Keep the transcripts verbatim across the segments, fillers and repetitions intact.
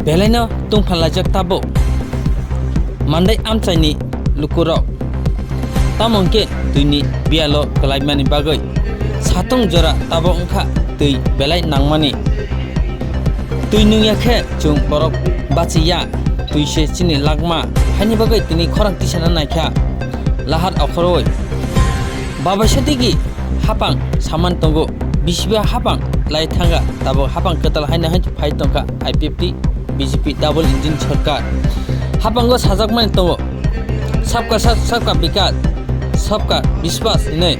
Belaino tungphalaijak tabuk Mandai amchaini lukurok. Tamo hwnkhe twini biyalo kwlaimani bagwi satung jora tabuk wngkha twi belai nangmani. Twi nungya khe chwng borok bachiya, twi se chini lakma. Haini bagwi tini khorang tisana naikha lahar okhorwi. Babaisa digi hapang saman tongo, bisiba hapang lai thanga, tabuk hapang kwtal haino hai phai tongkha I P F T, B J P double engine sorkar. Hapango sajakmani tongo, "Sabka saath, sabka vikas, sabka vishwas" hinwi.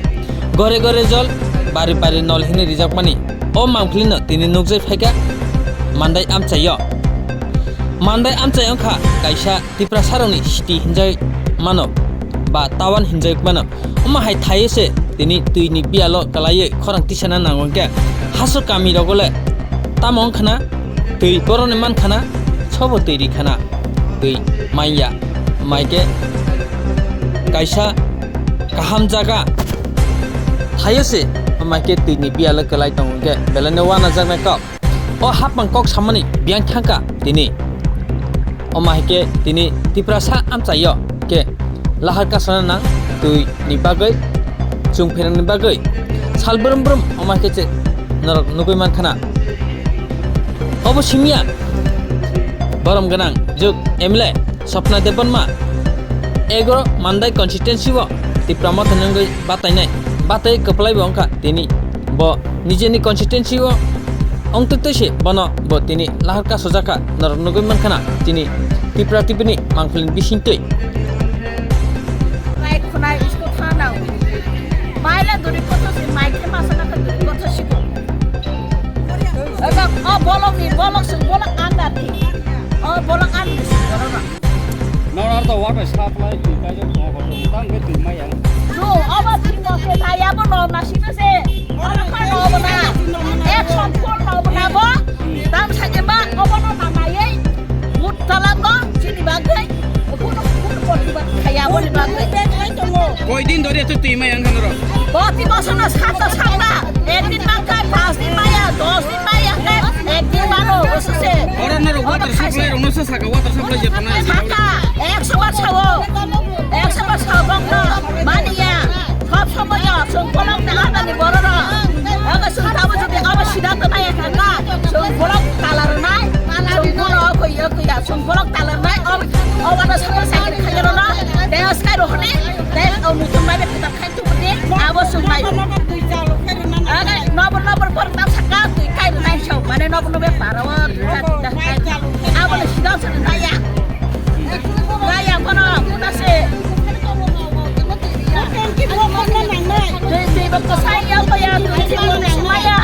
"Ghore ghore jal, bari bari nal" hinwi rijakmani. O mangpilino tini nukjai phaikha Mandai amchaio. Mandai amchai wngkha kaisa Tiprasarokni city hinjai mano ba town hinjai mano. Omo hai thaiwi se tini twini biyalo kwlaiwi khorang tisana nango hwnkhe, hasu kami rogo le tamo wngkhana, twi borokni mankhana, sobo twi rikhana, twi manya, maikhe kaisa kaham jaga thaiwi se, maikhe twini biyalo kwlai tongo hwnkhe belaino wanajaknai kok. O hapang kok samani biyang thangkha tini. Omo hai khe tini Tiprasa amchaio khe lahar kasana nang twi ni bagwi, chwng pherangni bagwi sal brum brum omo hai khe che norok nugwi mankhana. Obo simya borom gwnang juk M L A Swapna Debbarma egaro Mandai constituency o Tipra Motha ni wngwi batainai, bataiwi kwplai bo wngkha tini. Bo nijeni constituency o wngtwi twi se bono bo tini lahar kasujak kha, norok nugwi mankha na tini Tipra T V ni mangpili ni bisingtwi. Mai khwnai isko thana. Mai le duri kotho si, mai khe masa na khe duri kotho siko. Ega o bolok ni, bolok sung bolok andar ni. O bolok andar ni sung bolok na. Nor ar to water supply twi kaijak tongo, kotor tang khe twi maya. No, abo twi no se thaya bo no na sino se. Abo kha no bo na. Ek sompor no bo na bo. Tam sa je ba obo no na mayai. Mut talam no chini bagwi. Kuno kuno poti ba thaya bo ni bagwi. Koi din dori to twi maya ang khanoro. Poti boso no sata sata. Ek din bangkai, pas din maya, dos din maya, ek din mano, boso se. Oro norok water supply rok no se saka, water supply je tongnai. Saka, ekso bar sao, ekso bar sao bokno, mani ya, sob somoy o, chwng bolok ni adani borok rok, ogo chwng tamo jodi abo siddhanto nai kha na, chwng bolok tala rwnai, chwng bono koi ya, koi ya, chwng bolok tala rwnai, ob-, obano sakri sakri khairokno, tei skai rohorni, tei o muchung bai be kwtal khai. Abo swngnai. Age nobor nobor borok ta saka twi kai rwnai sao. Mane nobor nobor para o twi ta twi ta kai. Abo le sida se na ya. Na ya kono ta se. Twi twi bo ko sai ya ko ya twi twi bo ko sai ya.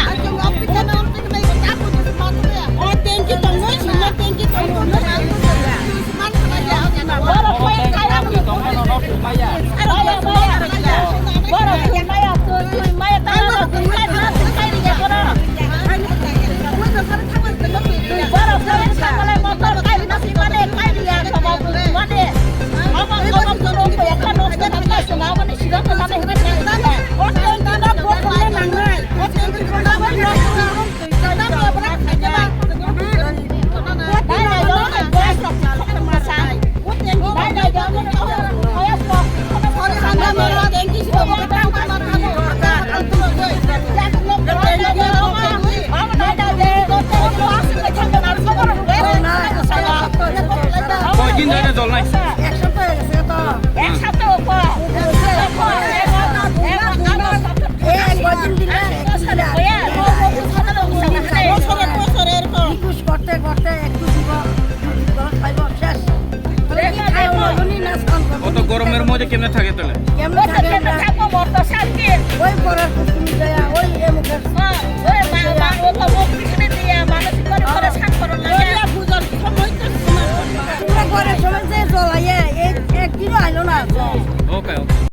Koi din dhore jol nai? Ek sapta hoi gese to. Ek sapta hoi gese. Ek sapta hoi gese. Request করতে করতে একটু দিব, দুদিন পর খাইব, শেষ। তুমি কি খাও না, জানি না, স্নান করো। অত গরমের মধ্যে কেমনে থাকে তাহলে? কেমনে থাকে আমরা? ওই পরের কুটুমি যায়, ওই এ মুখের।